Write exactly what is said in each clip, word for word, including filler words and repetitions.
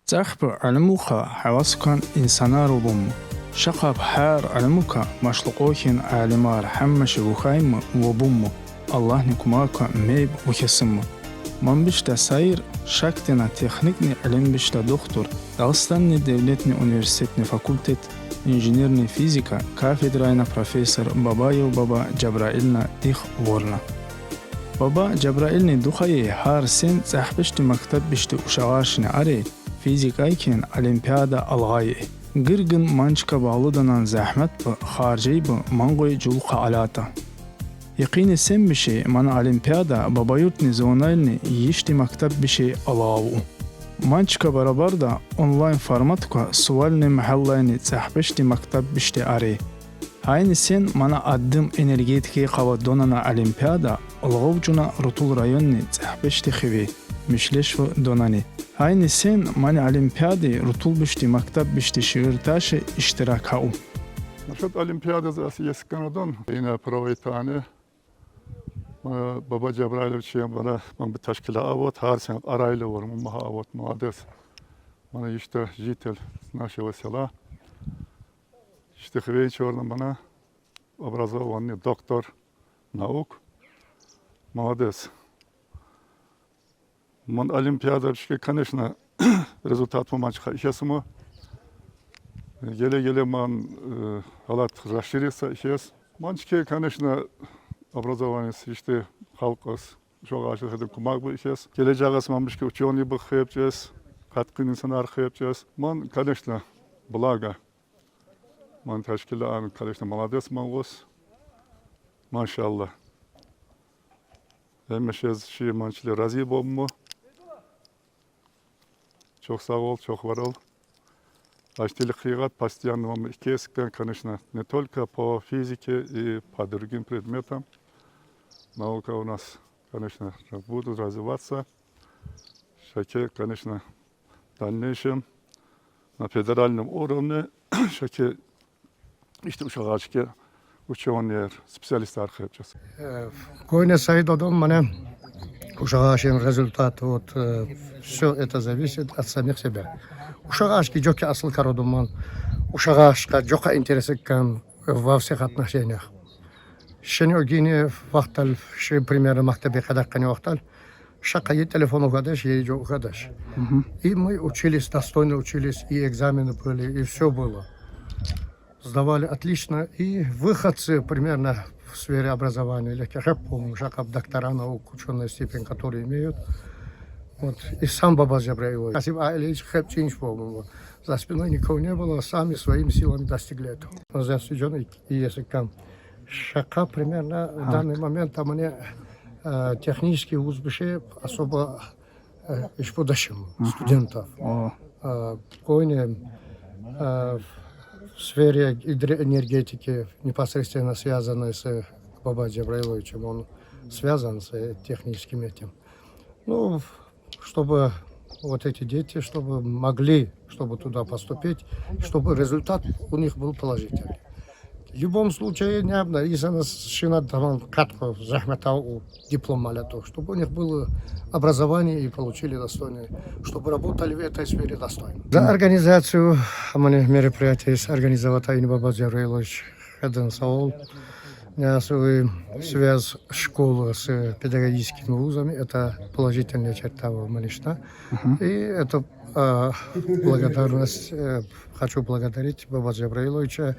ЦӀехбу илимукъа гьевес кван инсанар авунму? Ша капӀ гьар илимукъа машлукьовхьин алимар гьамиша вухьайиму ва авунму? Аллагьни кумак ква, мейиб вухьсунму. Манбишда Саир, Шагьдена техникни илимвичда духтур, Дагъустандин девлетни университетни факультет, инженерни физика кафедрайна профессор Бабаев Баба Жабраилна дих авурна. Баба Жабраилни духаяй гьар сен цӀехбишди мактаббишди ушагъаршни ари, физикайкин олимпиада алгъай. Гиргин ман чка баллу данан зегьмет бу, харжей бу, ман къуй жул къалата. Экуьнни сен бишей мана олимпиада Бабаюртни зонайни йишди мактаббишей алгъав. Ман чка барабарда онлайн формат ква сувални магьаллайни цӀехбишди мактаббишди ари. Гьайни сен мана аддим энергетикай къава донана олимпиада алгъав чӀуна Рутул районни цӀехбишди хиве, мишлешва донани. Гьайни сен мана олимпиадай Рутулбишди мактаббишди Шиирташа иштиракав. Насчёт олимпиададиз ас иеси кӀанзава, ина правойтани. Ма Баба Жабраилович, мана, ман бу тешкила ават, гьар сен къарайлы авур, ман магьа ават, молодец. Мана иштиракчи, житель нашего села. Иштиракчи венчурно мана, образованный, доктор наук. Молодец. Ман олимпиада вичке, конечно, результат ман чка ихьесума. Геле-геле ман, э, алат расширится ихьес. Ман чка, конечно, образованиес, иштиракчи халкъыс, ушагъарчи хедин кумак бу ихьес. Гележегас ман бишке учёный бу хепчес, къаткъин инсанар хепчес. Ман, конечно, благо. Ман тешкила ан, конечно, молодец ман гос. Машалла. Гьамиша ши ман чиле рази болму. Чох сав бол, чох вар бол. Аштили хыйгъат, постоянно ман икескен, конечно, не только по физике и по другим предметам. Наука у нас, конечно, будут развиваться. Шаке, конечно, в дальнейшем на федеральном уровне шаке иштиракчи ушагъарчи учёныйлер, специалистлер хепчес. Э, куьне Саир дадам, мана, ушагъарчи результат, вот, э, всё это зависит от самих себя. Ушагъарчи жокъ асыл кар авуна ман. Ушагъарчи жокъ интерес кан во всех отношениях. Шени огъуьнни вахтал, ши, примерно, мактаб къадар къени вахтал. Ша къайи телефон ухадач, къайи жо ухадач. И мы учились, достойно учились, и экзамены были, и всё было. Сдавали отлично, и выходцы примерно в сфере образования, леке хеп помню, ша капӀ доктора наук, учёная степень, которые имеют. Вот, и сам Баба Жабраилович. Касим Аилевич хеп чинч помню. За спиной никого не было, сами своими силами достигли этого. Но за студент и, и если кам. Ша капӀ примерно в данный момент там мне, э, технический вуз быше особо, э, ищ будущем студентов. Э, куьне, э, в сфере гидроэнергетики, непосредственно связанной с Баба Джабраиловичем, он связан с техническим этим. Ну, чтобы вот эти дети, чтобы могли, чтобы туда поступить, чтобы результат у них был положительный. В любом случае, не обна-, инсан шина таман катко зегьмет ав у диплом алят, чтобы у них было образование и получили достойное, чтобы работали в этой сфере достойно. За организацию, а, мероприятия организовать ини Баба Джабраилович хеден сав бол. Э, свою связь школы с педагогическими вузами, это положительная черта в Маништа. И это, а, благодарность, э, хочу благодарить Баба Джабраиловича.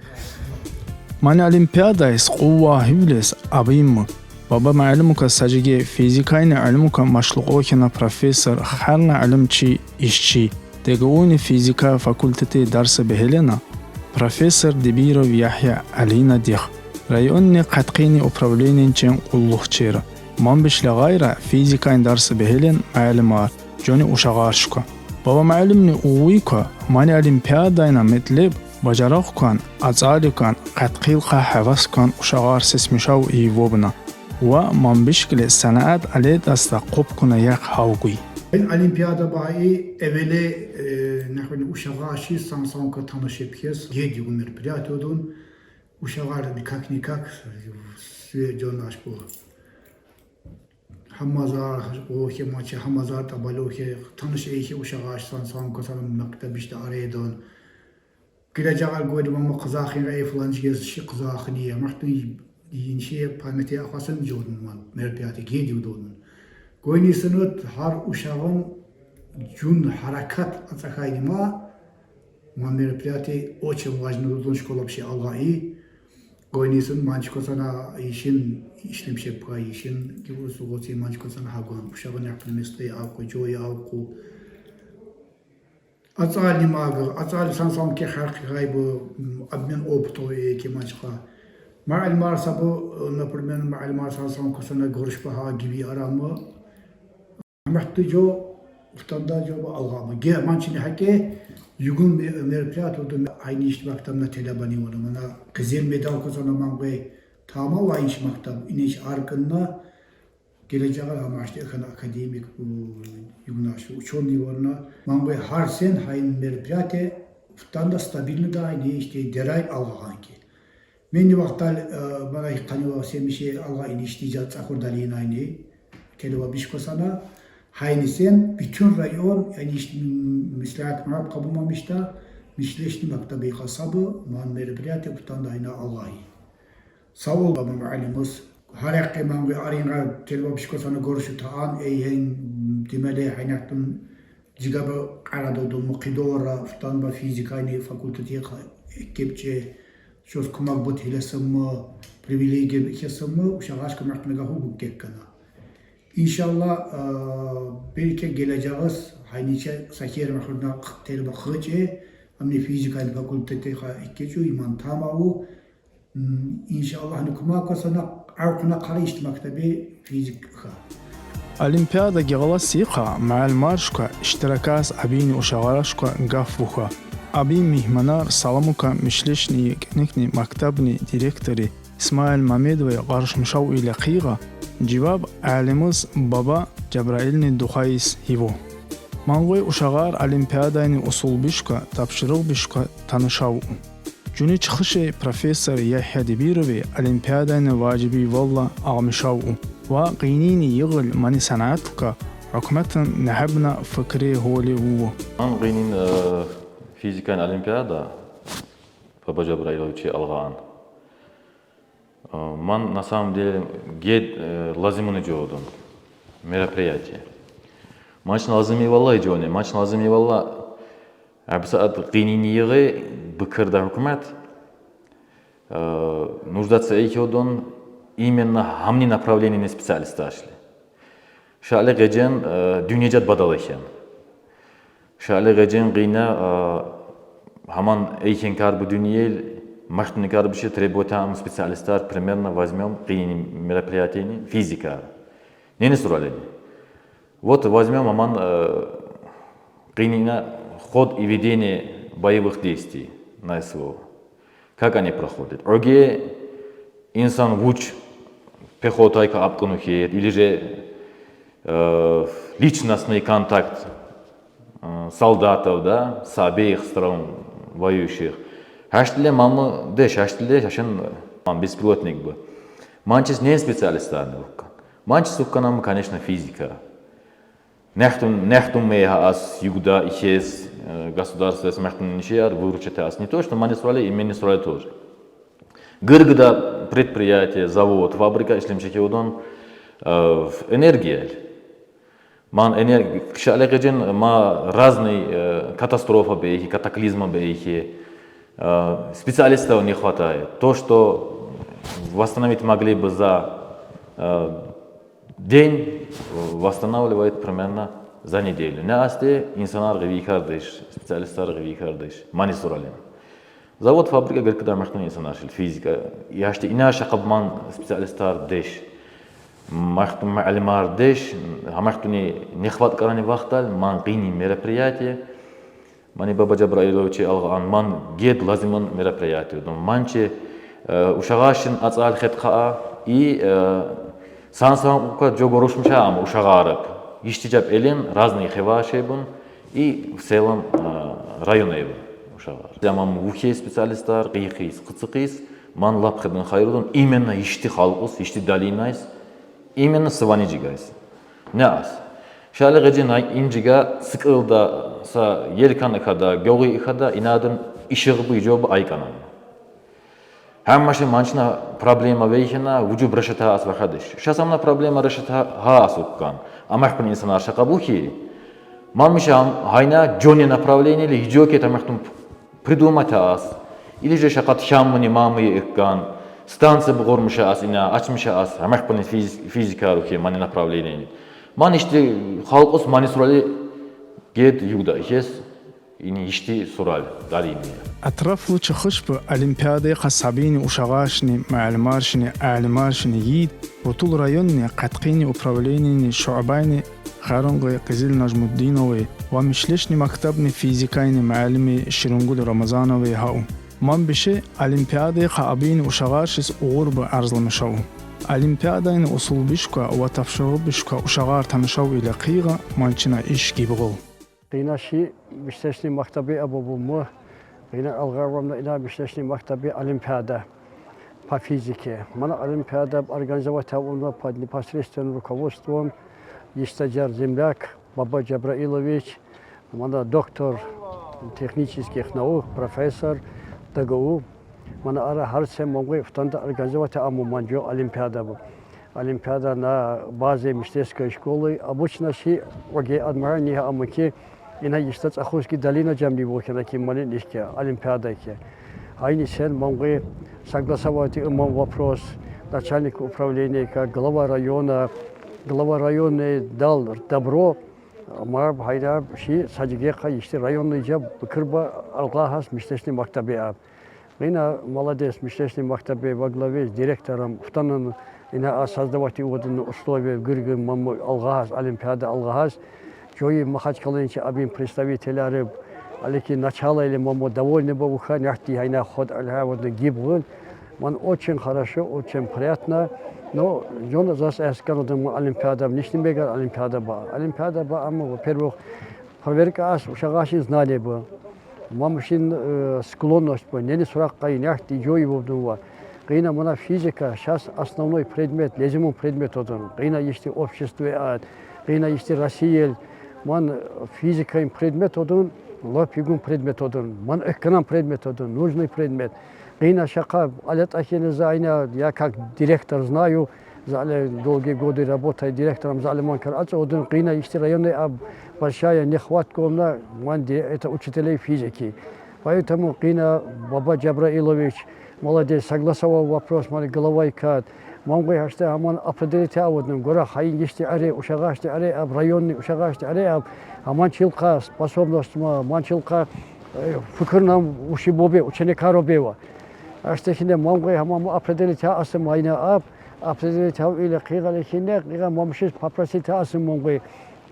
Мани олимпиадайс къуват гьивлес абинму. Баба муаллимуказ са жиге физикайни илимукай машлукь хьана профессор, гьарна илим чи, ишчи. ДГУ-ни физика факультетдин дарса бегьелена профессор Дибиров Ягья Алина дих, районни къаткъини управленийни чин къуллугъчийра. Манбишлай гъайра физикайни дарса бегьелен муаллимар, жуни ушагъарчик ква. Баба муаллимни уьмуьр ква, мани олимпиадайна метлеб бажарагъ кван, ацӀали кван, къаткъилихъай гьевес кван ушагъар сесмишав ийиз авуна. Ва манбишкили санаат алетасда къупкуна яхъ гьав гуй. Олимпиада бай эвеле, э, нахвени ушагъар чи сансан ка танышиб хьиз, геди у мероприятиядин, ушагъар никак-никак сведёнаш бу. Гьамазар, о хьи, ма чи Гьамазар Тӏабалу хьи, таниш эй хьи ушагъач, сан-сан косана мектеб ишди арайдун. Гележегер гойди, мама къызахин эй фланч гез ши къызахин я. Махтун инши памяти ахвасын жодун ман мероприятие геди удодун. Гойни сынут гьар ушагъын жун гьаракат ацӏахайди ма, ма мероприятие очень важный удун, школа пиши алгъа и. Гойни сын манчи косана ишин, ишлемши пай ишин, гиврус угъоци манчи косана гьагван. Ушагъын яхпин местои авкъу, жойи авкъу. Ацӏални магъ, ацӏални сан-сан ки гьаркъи гъайбу, м, обмен опытов эй ки манчи ха. Муаллимар са бу, э, например, муаллимар сан-сан косана гёрюшба гьа гиби арамы. Гьамахту жо, уфтанда жо ба алгъама. Гье, манчини гьакӏ, югун ме-, мероприятие уду, айни ишди мактабна телебани вана. Мана къызыл медал косана мангъе тама ва инши мактаб, иниш аркъынна гележегер гьамашди экъан академик, у, югнаш учёный вана. Мангъе гьар сен гьайин мероприятие уфтанда стабильно да айни ишди дерай алгъагъан ки. Менни вахтал, э, мана къанни ва семиши алгъа инишди жа цӏахур далинайни. Телева биш косана. Гьайни сен, бютюн район, яни ишди м-, меслят мурад къабумамишда, мишлешни мактаби къасабы, ман мероприятие уфтанда айна алгъай. Сав бол, баба муаллимиз. Гьар экъи мангъи аринра телева биш косана гёрюшю таан, эй гьен, м, демели гьайнатун Жигабы къарадодун, мукъидора, уфтанба физикайни факультети ха-, кепче, шос кумак бут гьилесинми, привилегия гьилесинми, ушагъач кумакна гагьу бу геккана. Иншаллагь, а, белки гележегиз, гьайниче сахир махрудна телеба хъыче, амни физикайни факультети ха кепчу иман тамаву, М, иншаллагь, ну кумак косана, аркъуна къара ишди мактаби физик ха. Олимпиада гъалас йикъа муаллимар шука, иштираказ абини ушагъар шука гаф вуха. Аби мегьманар саламука мишлешни кӏаникни мактабни директори Исмаил Мамедовай къаршмишав иле къигъа, жаваб алимиз баба Жабраилни духвайиз гьиву. Мангъуй ушагъар олимпиадайни усулби шука, тапшуругъби шука танишав. Жуни чыхышай профессор Ягья Дибирови олимпиадайни важибвалла агъмишав ва къенини йигъил мани санатка гьукуматдин негьебна фикри гьоле ву. Ман къенин, э, физикан олимпиада Баба Жабраиловичи алгъан. Э, ман на самом деле гед, э, лазимуни жодун мероприятие. Манчни лазимвалла жодун, манчни лазимвалла Абсаат къенин йигъи бикирда гьукумат, э, нуждаться эй хьодун именно гьамни направлениени специалистар шили. Шали гъеджен, э, дуьнья жат бадал эй хьан. Шали гъеджен къена, э, гьаман эй хьан кар бу дуьньял, махтуни кар биши требовать ам специалистар, примерно возьмём къенин мероприятиени физика. Нени суралени? Вот возьмём аман, э, къенина ход и ведение боевых действий на СВО. Как они проходят? Оге инсан вуч пехотайка аб кьуну хьайид, или же, э, личностный контакт, э, солдатов, да, с обеих сторон воюющих. Гьаштиле мамы деш, гьаштиле гьашан ман беспилотник бы. Манчис нен специалистарни вуккан? Манчис вуккан ам, конечно, физика. Нехтун, нехтун мейгьа ас югда ихьез, э, государствояс мехтун нишияр выручать ас. Не то, что мани сурали, и мени сурали тоже. Гыргда предприятие, завод, фабрика ишлемиш хьайид он, э, энергиял. Ман энерг-, шали гъеджен ма разный, э, катастрофа бейхи, катаклизма бейхи, э, специалистов не хватает. То, что восстановить могли бы за, э, день, восстанавливает примерно за неделю. Не асте инсанар гъивий кардыш, специалистар гъивий кардыш, мани суралин. Завод, фабрика геркда махтун инсанар шил, физика. Яшти ина шакъаб ман специалистар деш. Махтун муаллимар деш, гьа махтуни нехват кӏарани вахтал, ман къенин мероприятие. Мани Баба Жабраиловичи алгъан ман гед лазимун мероприятие. Дум манчи, э, ушагъашин ацӏал хет хаа и, э, сан-сан ука жо гъорушмиша ам ушагъараб. Иштижаб элин разный хивашебун и в целом, э, районебун ушагъар. Яман вухей специалистар, къийхиз, къыцыкъиз, ман лап хедун хайрудун, именно ишти халкъус, ишти далинайс, именно сывани жигайс. Ne az. Şali ğecin inci ga sıkılda sa yelkan ıkada, göğü ıkada, inadın işığı bu icobu aykanan. Hem maşın mançına problema veyhena, vücub reşata as vahadiş. Şasamna problema reşata ha as ukkan. Ama hpın insanlar şaka bu ki. Mamışam hayna joni направление или идёт это махтум придумать аз. Или же шакат хяммани мамы иккан, станция бугурмыша аз ина, açmışa az, амахпани физ-, физика рухи мани направление. Ман ишти халкъус мани сурали гед югда ихес, ини ишти сурал дарини. Атрапли чахышпу олимпиадайхъа сабийни ушагъаршни, муаллимаршни, алимаршни йид, рутул районни, къаткъини управленийни, шуъбайни, Харунги Къизил Нажмуддиновай ва Мишлешни мактабни физикайни муаллими Ширунгули Рамазановай гьау. Ман бише олимпиадайхъа абийни ушагъаршис угъурби арзламишау. Олимпиадайни усулбишка ва тапшуругъбишка ушагъар танишау ила къийгъа ман чна иш гибгъул. Къина ши Мишлешни мактаби абу бумма, къина алгъаврамна ина Мишлешни мактаби олимпиада по физике. Мана олимпиада организовать авунва под непосредственным руководством иштаджар земляк Баба Джабраилович, мана доктор технических наук, профессор ДГУ. Мана ара гьар сен ман къуй фтанда организовать аму ман жо олимпиада бу. Олимпиада на базе Мишлешской школы. Обычно ши оге адмара нига аму ки ина ишта Цӏахурский долина жамли вохена ки мани нишке олимпиада ки. Гьайни сен ман къуй согласовать иман вопрос начальник управления ка, глава района, глава районный дал добро, ма гьайна ши садигехъа ишти районный жаб бикирба алгъа гьас Мишлешни мактаби аб. Къина молодец, Мишлешни мактаби во главе с директором фтанан ина а создавать авудун условия гиргин ман алгъа гьас, олимпиада алгъа гьас. Жойи Махачкъаланчи абин представителяри, алики начало или ман довольный ба уха, няхти гьайна ход алгъа авудун гибгъун. Ман очень хорошо, очень приятно. Но жона зас эскан адам олимпиада, нишни мегар олимпиада ба. Олимпиада ба, амма, во-первых, проверка ас ушагъашин знание ба. Мамушин, э, склонность ба. Нени суракъ къайнахти жойи вовдун ва. Къина мана физика, щас основной предмет, лезимун предмет одун. Къина ишти обществе ад, къина ишти Россиел. Ман физикаин предмет одун, лап игун предмет одун. Ман экканан предмет одун, нужный предмет. Къина шакъа алатӏа хьина за айна, я как директор знаю, за але долгие годы работая директором, за але ман кар ацӏа одун, къина ишти районный аб большая нехватка умна, ман ди-, это учителей физики. Поэтому къина Баба Джабраилович, молодец, согласовал вопрос, ман главай кад, ман къуй гьашта гьаман определить авудун, гора гьайин ишти аре, ушагъашти аре аб, районный ушагъашти аре аб, гьаман чилкъа способность ма, ман чилкъа, э, фикирнам уши бобе, ученикаро бева. Гьашта хьине ман къуй гьаман определить асым айна аб, определить ав или къигъали хьине, къигъа мамушиз попросить асым ман къуй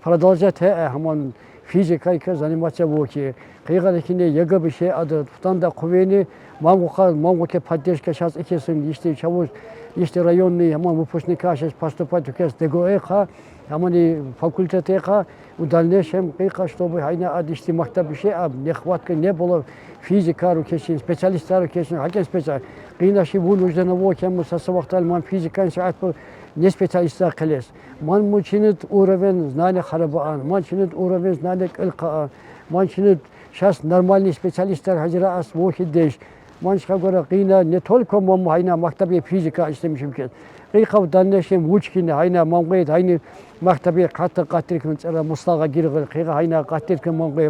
продолжать гье, гьаман физикайка заниматься вуки. Къигъали хьине ЕГЭ бише ада фтанда къувени, ман къуй ка-, ман къуй ке поддержка щас икесин, ишти чавуз, ишти районный, гьаман выпускника щас поступать укес ДГУ-хъа, гьамани факультетхъа, в дальнейшем къикъа, чтобы гьайна ад ишти мактаб бише аб, нехватка не было физикару кесин, специалистару кесин, гьакӏен специал-. Къина ши вынуждена вокем, са-са вахтал ман физикан саат бу не специалистар къелес. Ман мучинит уровень знания харабаан, ман чинит уровень знания кьилкъаан, ман чинит щас нормальный специалистар гьазира ас вохидеш. Ман шка гора къина не только ман гьайна мактабе физика ишлемишим кес. Къикъа в дальнейшем вуч хьине гьайна ман къуй гьайни мактабе къатта къаттиркин цӏера муслагъа гиргъил, къигъа гьайна къаттиркин ман къуй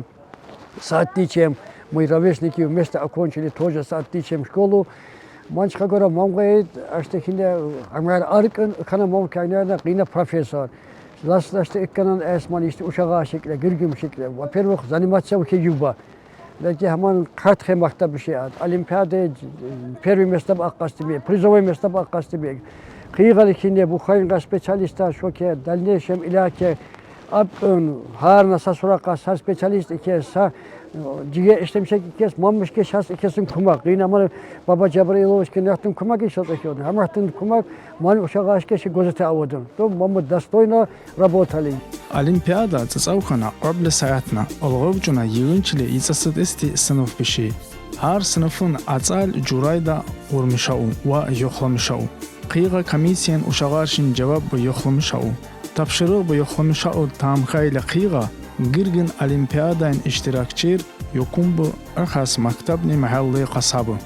саат дичем, мои ровесники вместе окончили тоже саат дичем школу. Ман шка гора ман къуй гьашта хьине амар аркъин, кана ман къуй гьайна къина профессор. Лас-ласти экканан эс ман ишти ушагъа шикьле, гиргим шикьле. Во-первых, заниматься вуке юба. Леки гьаман къатхъе мактаб бише ад. Олимпиада, первый место ба акъасти бе, призовой место ба акъасти бе. Къигъали хьине бухайнга специалистар шоке, дальнейшем иляке, аб ун, гьарна са суракъа, са специалист икес, са, э, жиге ишлемишек икес, мамушке щас икесин кумак. Къина ман Баба Джабраиловичке нехтин кумак ишат икёд. Гьамахтин кумак ман ушагъашке ши гозете авудун. То маму достойно работали. Олимпиада цӏацӏав хьана кьвебли саятна, алгъав чӏуна йигъин чили ицӏасадести сыниф биши. Гьар сынифун ацӏал журайда гъурмишау ва юхламишау. Къигъа комиссиян ушагъаршин жаваб юхламишау. Тапшырыгъ бу ёхламишаъу тамхайла хъийгъа гиргин олимпиадайн иштиракчир ёкъун бу эхас мактабни мягьаллай къасабу.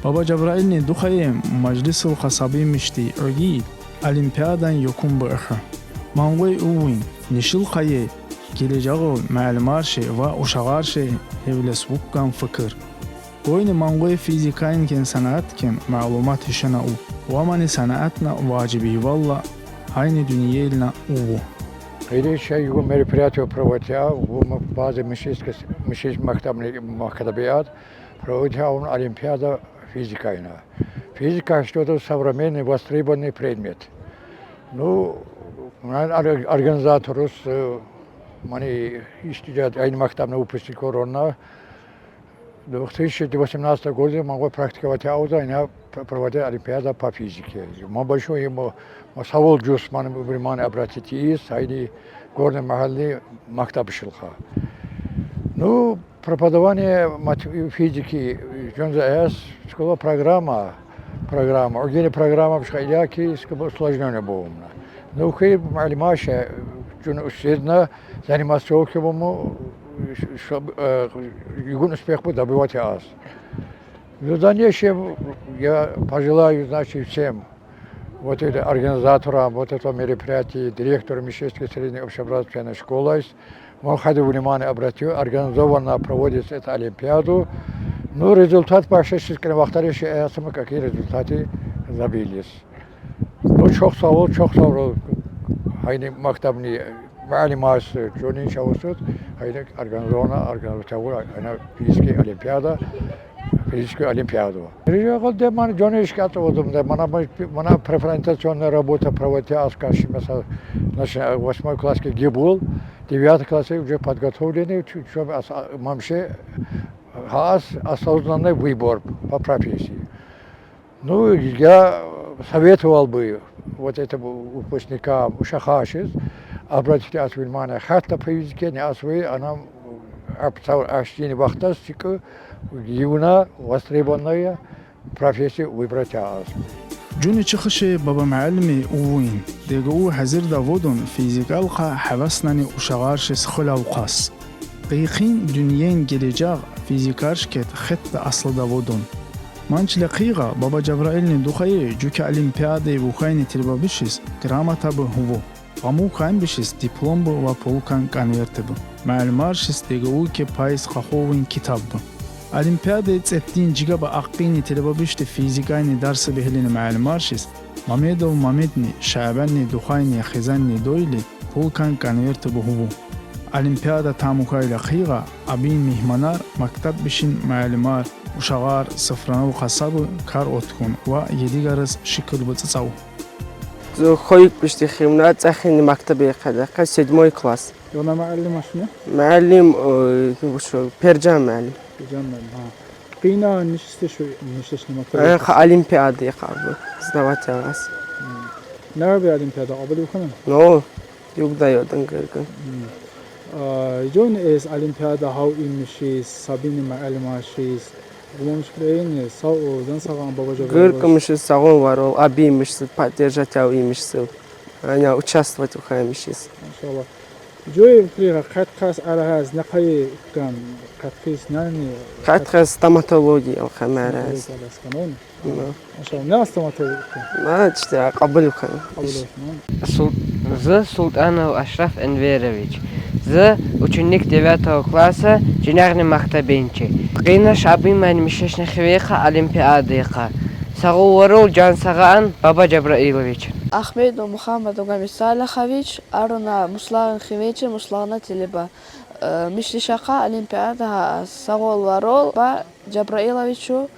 Баба Жабраилни духае мажлисул къасабимишди эгьи олимпиадайн ёкъун бу эхи. Мангъой уввин нишил къайи гележагъул муаллимарши ва ушагъарши гьевлес вуккан фикир. Гойни мангъой физикайнкен санааткен малумат ишена у. Ва мани санаатна важибивалла гьайни дуьньяйлна увву. Къилишай гу мероприятие проводя, гу ма-, база мишиськес-, мишиш мактабни, мактабият проводя авун олимпиада физикайна. Физика что-то современный, востребованный предмет. Ну, ман ор-, организаторус, э, мани иштиджат айни мактабна выпускник орна. Две тысячи восемнадцатого года мангъой практиковать авза, ина пр-, проводя олимпиада по физике. Ма башо ему, ма савол жус ман внимание обратить из, айни горный мягьаллай мактаб шилха. Ну, преподавание мат-, физики, жонза эс, школа программа, программа, огени программа, пшха иляки, скобо усложнённый бу умна. Ну, хей муаллимаша, жон усседна, заниматься окей буму, ш-, ш-, э, югун успех бу добивать аз. В дальнейшем я пожелаю, значит, всем вот это организаторам вот этого мероприятия, директору Мишешской средней общеобразовательной школы, мон хайди внимание обратил, организованно проводится эта олимпиаду. Ну, результат пашешескин вахтариши эсамы какие результаты добились. Ну, чох савол, чох савол. Гьайни мактабни муаллимас, жонин чавусуд, гьайни организованно, организовать авур, гьайна физический олимпиада, физическую олимпиаду. Рижагъал де ман жонишка атвадум де, мана, мана препрезентационная работа проводя аскаши, месела, значит, восьмой класске гибул, девятый классе уже подготовленный, чу-, чу-, ас-, а, мамше, гьа ас-, осознанный выбор по профессии. Ну, я советовал бы вот этому выпускникам, ушахашиз, обратить ас внимание, хатта по физике не освои, она абсол-, аштини вахтас чикы, юна востребованная профессия выбрать аз. Жуни чихыши баба муаллими уввин, ДГУ гьазирда вудун физикалха гьаваснани ушагъарши схуьлавхъас. Къийхин дуьньяйин гележагъ физикаршкед хетта аслада вудун. Ман чиле хъийгъа баба Жабраилни духае жуьке олимпиадае вухайни телебабишиз грамота бу гьуву. Къамукайнбишиз диплом бу ва пулкан конверти бу. Муаллимаршиз ДГУ-ке пайиз къаховвин китаб бу. Олимпиадае цӀеддин жигаба ахъини телебабишди физикайни дарси бегьлини муаллимаршиз Мамедов Мамедни, Шабанни Духайни, Хизанни Дойли пулкан конверти бу гьуву. Олимпиада тамукайла хъийгъа абин мегьманар, мактаб бишин муаллимар, ушагъар, суфранал къасабу кар откун ва едигараз шикил бу цӀацӀав. Зу хойукбишди химна, цӀахинни мактабе къада, къа седьмой класс. Ёна муаллимаш не? Муаллим, э, ну, шо, Пержан муаллим. Пержан муаллим, гьа. Къина нишесте шу, нишесте шу мактабе? Э, къа олимпиада къабул, сдавать аваз. Гьм. Нагьа олимпиада къабул вуха? Ну, югда ёдун гиргин. Гьм. А, жон эс олимпиада гьав ийимишиз, сабини муаллимашиз, гумамиш бейни, сав, о, жан сагъан баба жо. Гиркъимишиз, сагъун варол, абийимишиз, поддержать ав ийимишиз. Аня участвовать ухаймишиз. Машалла. Жой фикрига къаткъас арагъаз накъай кан, къаткъис нани? Къаткъас стоматология алкъамараз. Стоматология алкъамараз. Ну. Машалла, не стоматология? Ма, иште, къабул кан. Къабул кан. Сул-, зы Султанов Ашраф Энверович. Зы ученик девятого класса, Жинагъни мактабинчи. Къина шабин ман мишешна хивейха олимпиадайха. Сагъу варул жан сагъан Баба Жабраилович. Ахмедов Мухаммад Угамисалахович, аруна Муслагъин хивейчи, Муслагъна телеба. Э, мишлишаха олимпиада гьа, сагъул варул ба Жабраиловичу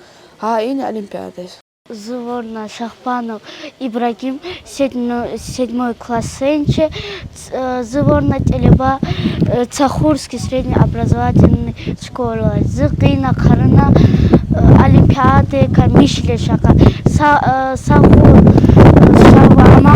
гьа ин олимпиадайс. Зы ворна Шахпанов Ибрагим, седьмой, седьмой классенчи, ц-, э, зы ворна телеба, э, Цахурский средний образовательный школа. Зы къина къарна, э, олимпиадайка мишлишаха. Са-, э, сагъу, э, сагъу, ам